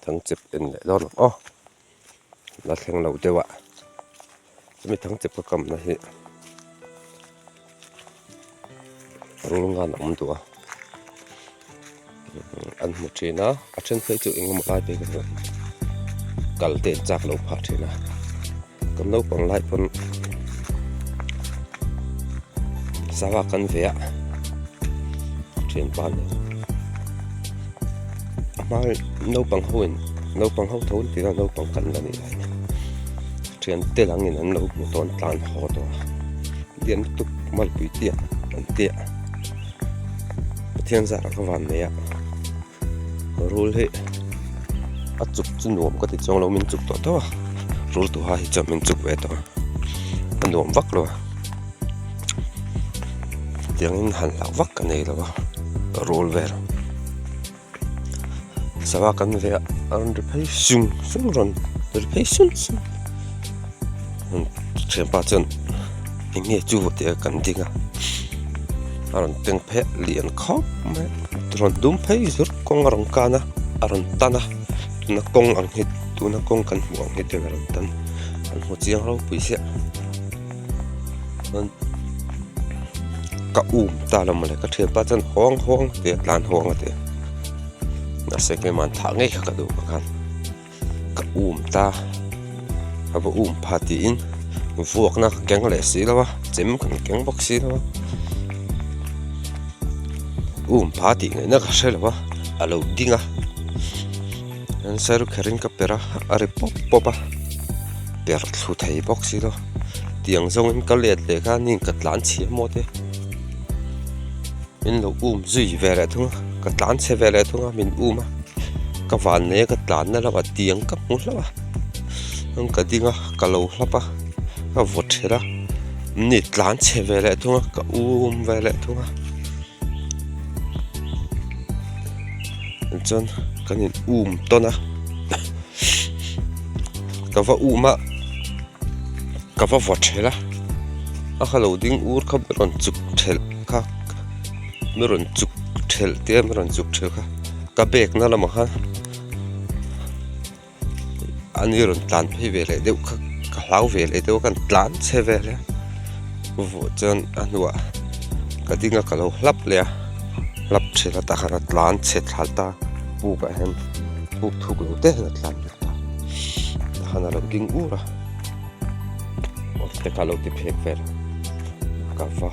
Thangchep en leh dawn ang aw la thleng lo deuh a chumi thangchep ka kamna hi rul ngan a awm duh a an hmu thin a a then phei chu eng emaw lai phei kha chuan kal te an chak lo phah thin a kan naupang lai pawn sava kan ve a thianpa nen a hma naupang ho in naupang ho tho an ti a naupang kan la nih lai thian te lang in an lo hmu tawh an tlan haw tawh a lian lutuk malpui tiah an tia Pathian zar ah ka van nei a rul hi a chuk chu nuam ka ti chuang lo min chuk tawh tawh a rul tuha hi chuan min chuk ve tawh a a nuam vak lo a tiangin han hlauh vak ka nei lo a rul vel sava kan ve a a rawn ri phei sung sung rawn ri phei sung sung thianpa chuan eng nge chu tih a kan ding a a rawn teng phei a lian khawp mai a rawn dum phei zur kawng a rawn kan a a rawn tan a tuna kawng ang hi tuna kawng kan hmuh ang hi chuan a rawn tan an hmu chiang ropui chiah chuan ka um ta lo mawle ka thianpa chuan hawng hawng a ti a tlan hawng a ti a mahse keimah an thah ngei kha ka duh ang khan. Ka um ta a va um pha tiin vuakna ka keng leh si lo a chem kan keng bawk si lo a um pha tih ngaihna ka hre lo a a lo ding a an sir kherin ka per a a ri pawp pawp a per thlu thei bawk si lo tiang zawngin ka let leh kha ni ka tlan chhia maw te min lo um zui ve leh thung a ka tlan chhe ve leh thung a min um a ka van nei a ka tlan na lamah tiang ka hmu hlauh a chuan ka ding a ka lo hlap a ka vaw thelh a ni tlan chhe ve leh thung a ka um ve leh thung a tichuan kan in um tawn a ka va um a ka va vaw thelh a a kha lo ding ur kha mi rawn chuk thelh kha mi rawn chuk thelh te mi rawn chuk thelh kha ka bag na lamah khan ani rawn tlan phei ve leh deuh kha ka hlau ve leh deuh a kan tlan chhe vel a vuah chuan a hnuah ka ding a ka lo hlap leh a hlap thelh a tah khan a tlan chhe thla ta puk ah hian puk thuk lo te hian a tlan leh ta tah khan a lo ding ur a. Te kha lo ti phek vel ka va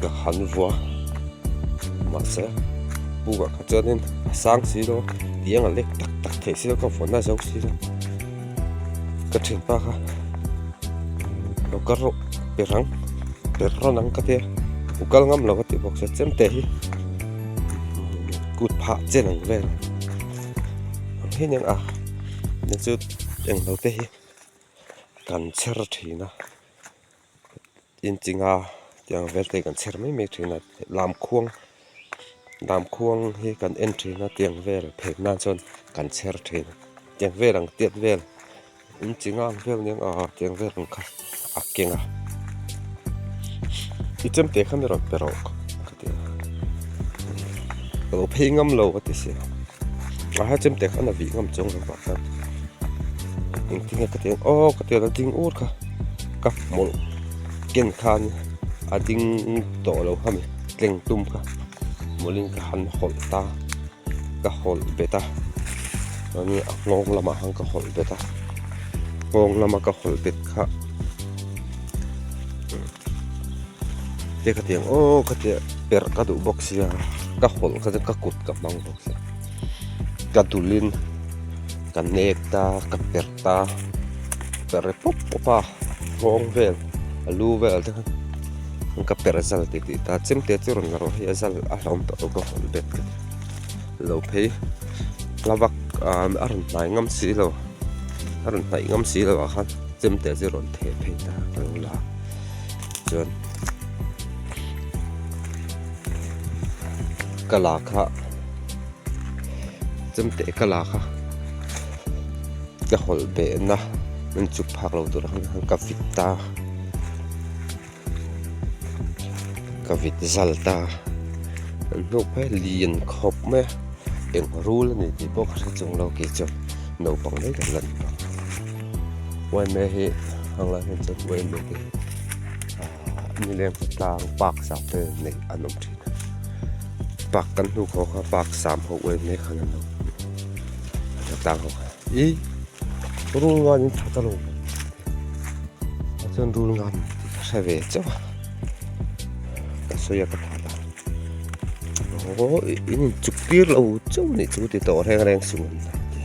ka han vua mahse buk ah kha chuanin a sang si lo tiang a lek tak tak theih si lo ka vawn a zo si lo ka thianpa kha lo kal rawh per ang per rawn ang ka tia u kal ngam lo ka tih bawk sia chemte hi kut phah chen ang vel. Ang hi nen a ni chu englo te hi kan chher thin a inching a tiang vel te hi kan chher mai mai thin a lamkhuang lamkhuang hi kan en thin a tiang vel phen nan chuan kan chher thin a tiang vel ang tiat vel inching a ang vel nia aw tiang vel ang kha a keng a i chemte kha mi rawn pe rawh ka ti a ka lo phei ngam lo ka ti sia a ha chemte khan a vih ngam chuang lo vah khan engtin nge ka ti ang aw ka ti a ding ur kha ka hmawlh ken khan a ding tawh lo kha mi tleng tum kha hmawlhin ka han hawlh ta. Ka hawlh bet a chuanin a nghawng lamah khan ka hawlh bet a nghawng lama ka hawlh bet kha te ka ti ang aw ka tia perh ka duh bawk sia ka hawlh kha chu ka kut ka hmang bawk sia ka dulin ka nek ta ka perh ta ka ri pawp pawp a nghawng vel a lu vel te khan ka perh zal tih tih ta chemte chu rawn la rawh hei a zal a hlauhawm tawh lo ka hawlh bet ka ti. Lo phei hla vak ah a rawn hnai ngam si lo a rawn hnaih ngam si lo ah khan chemte chu a rawn theh phei ta ka lo la chuan ka la kha chemte ka la kha ka hawlh behna min chuk phak lo tur ang khan ka vit ta. Ka vit zal ta. An hnuk phei lian khawp mai a, eng rul a ni tih pawh ka hre chung lo kei chuan naupang mai kan la ni bawk. Uaime hi hang lai hian chuan uaime te hi ahh nileng tlang park sam te neih an awm thin a, park kan hnuk ho kha park sam ho uaime khan an lo tlang ho kha ih rul ngan in that a lo chuan rul ngan tih ka hre ve chauh a ka sawi a ka thah dan aw in in chuk tir lo chauh a nih chu ti tawh reng reng suh an ti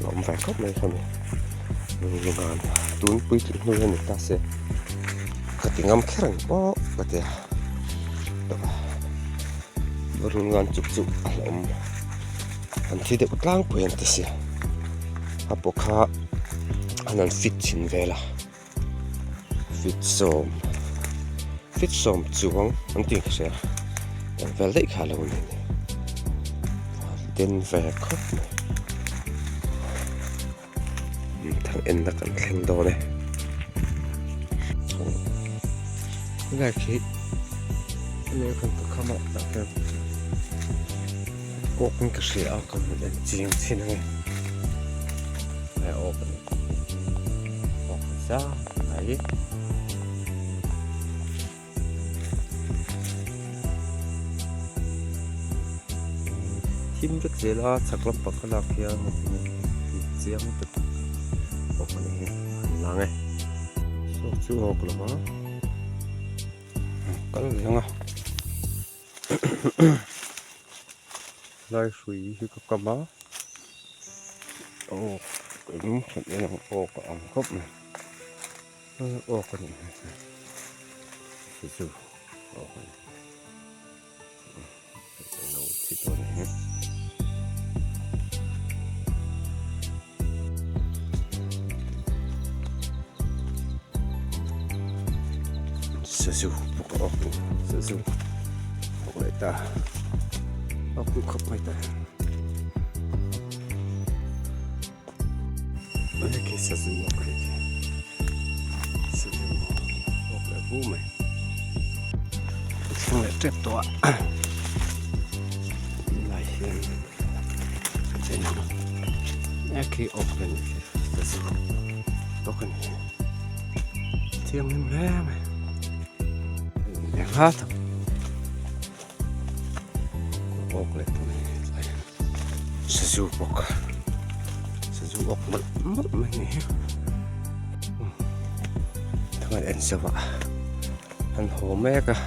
a awm ve khawp mai khami rul ngan tun puitling hnu hian ni ta se ka ti ngam kher ang pawh ka ti a rul ngan chuk chu a hlauhawm. An thi deuh tlangpui an ti si. A pawh kha an han fit chhin vel a. Fit sawm fit sawm chuang an tih ka hria. Eng vel daih kha a lo ni a ni. Den ve khawp mai. Thang enna kan thleng dawn e. Helai khi lehkha ka kham ah tah hian kawk in ka hria a ka hmu en chiang chin ange awk a ni awk nasa mai. Thim vek zel a chhak lampang ka lak hian chiang tak awk a ni hi an lang e saw chu awk lo va kal leh ang a lai hrui hi ka kam a awk eng awk a ang khawp mai. Awk a nih hmel hei chu awk a ni alo thi tawh a ni hi sazu bawk a awk a ni sazu awk leh ta awk duh khawp mai ta. Khi sazu awk a ni khi sazu awk leh vu mai a thleng leh tep tawh a lai hian a chen a khi awk a ni khi sazu awk a ni thianghlim hle mai engha tak awk leh tawh mai sazu bawk sazu awk mawlh mawlh mai ni hi thang en zauh a an haw mek a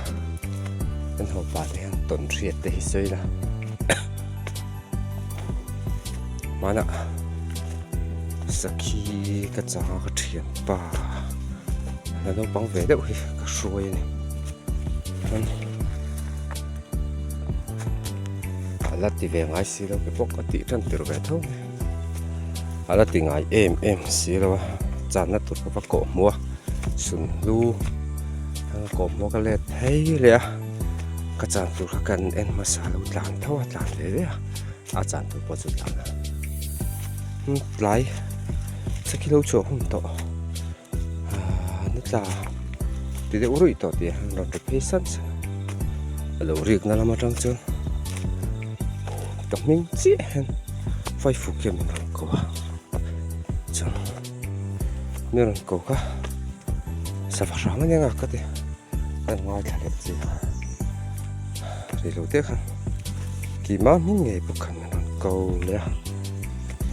an haw pah te hian tawn hriat te hi sawi la hmanah sakhi ka chang a ka thianpa la naupang ve deuh hi ka hruai a ni. A la ti ve ngai si lo ke pawh ka tih tan tir ve tho mai a la ti ngai em em si lo a channa tur ka va kawh hmuh a sunhlu a kawh hmuh a ka let phei leh a ka chan tur kha kan en hmasa lo tlan tho a tlan ve ve a a chan tur pawh chu tlan a tlai sakhi lo chhuah hun tawh. Ni tla ti deuh ruih tawh tih an rawn ri phei sat sat a lo rik na lam atang chuan ka hming chiah hian faifuk hian min rawn ko a chuan min rawn ko kha sava hram ania nga ka ti a ngaithla leh chiah a rei lo te khan keimah hming ngei bawk khan min rawn ko leh a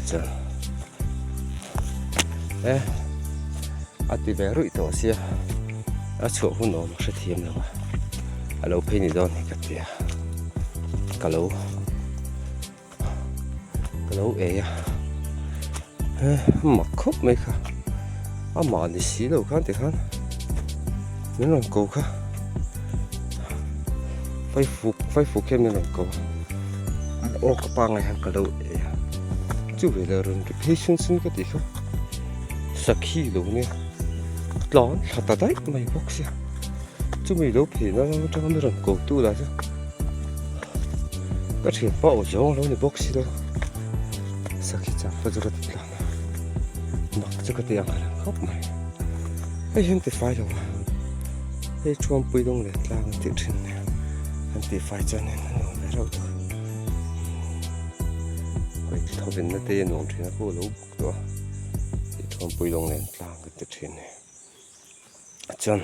chuan. E a ti ve ruih tawh sia a chhuah hun awm a hrethiam lo a a lo phei ni dawn hi ka ti a ka lo ka lo ei a he mak khawp mai kha amah ni si lo khan tikhan min rawn ko kha faifuk faifuk hian min rawn ko a aw ka pangngai hian ka lo ei a chu veleh rawn ri phei sun sun ka tih kha sakhi lo nia tlan thla ta daih mai bawk sia chumi lo phei na lam atanga mi rawn ko tu lah chu ka thianpa aw zawng lo ni bawk si lo sakhi chak te chu ka ti tlan a mak chu ka ti ang reng khawp mai hei hian tifai lo a. Hei Thuampui dawng leh tlang an tih thin nia an tih fai chuan in a nuam ve reuh tawh. Hawi thawvenna te a nuam thin a khu a lo buk tawh a tih Thuampui dawng leh tlang kan ti thin nia chuan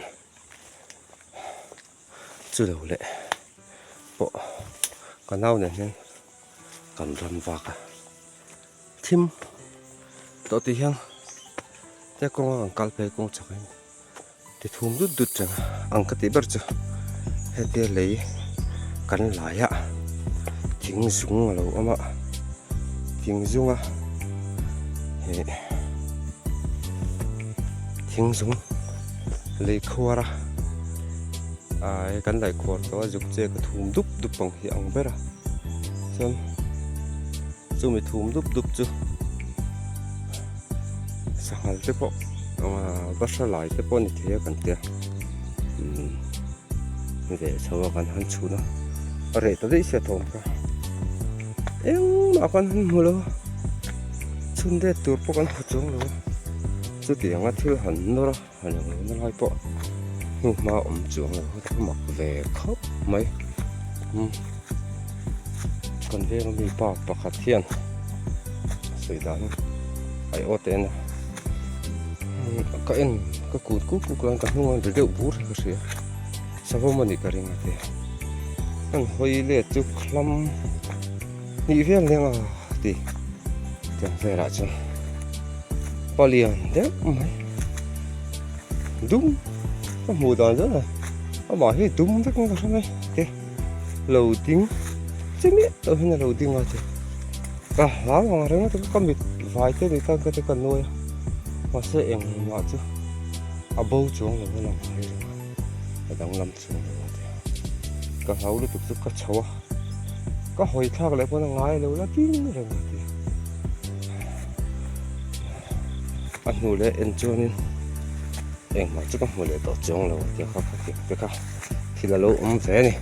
chu lo leh pawh ka nau nen hian kan ram vak a thim tawh tih hian te kawnga kan kal phei kawng chak in ti thum dut dut reng a ang ka tih ber chu hetia lei kan lai a thing zung a lo awm a thing zunga ih thing zung lei khuar a ah hei kan laih khuar tawh a zuk che ka thum dup dup ang hi a ang ber a chuan chumi thum dup dup chu sanghal te pawh ah bahra lai te pawh a ni thei a kan tia umm ve chho a kan han chhun a a reh ta daih sia thawm kha engmah kan han hmu lo a chhun det tur pawh kan hmu chuang lo a chutianga thil han nawr a. A lang lo na lai pawh hnu hma awm chuang lo a thu mak ve khawp mai umm kan veng ami pa pakhat hian sawi dan ai aw te en a ka en ka kut kuk kuk lai ka hnung a ri deuh bur hi ka hria savawm a nih ka ring a ti an hawi let chu hlam hnih vel nia ti tiang velah chuan palian deuh mai dum ka hmuh dan chuan a amah hi dum vek in ka hre mai te lo ding chi miah loh hian a lo ding a ti ka hlau ang reng a ka mit vai te ni tan ka te ka nuai a mahse engmah chu a bo chuang lo a lang mai reng a a danglam chuang lo a ti ka hlau lutuk chu ka chho a ka hawi thlak leh pawn a ngai lo la ding reng a ti a hnu leh en chuanin engmah chu ka hmu leh tawh chuang lo a tia kha kha ti te kha thil a lo awm ve a ni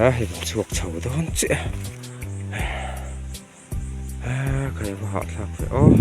a hei kan chhuak chho dawn chiah a ka va hahthlak ve aw.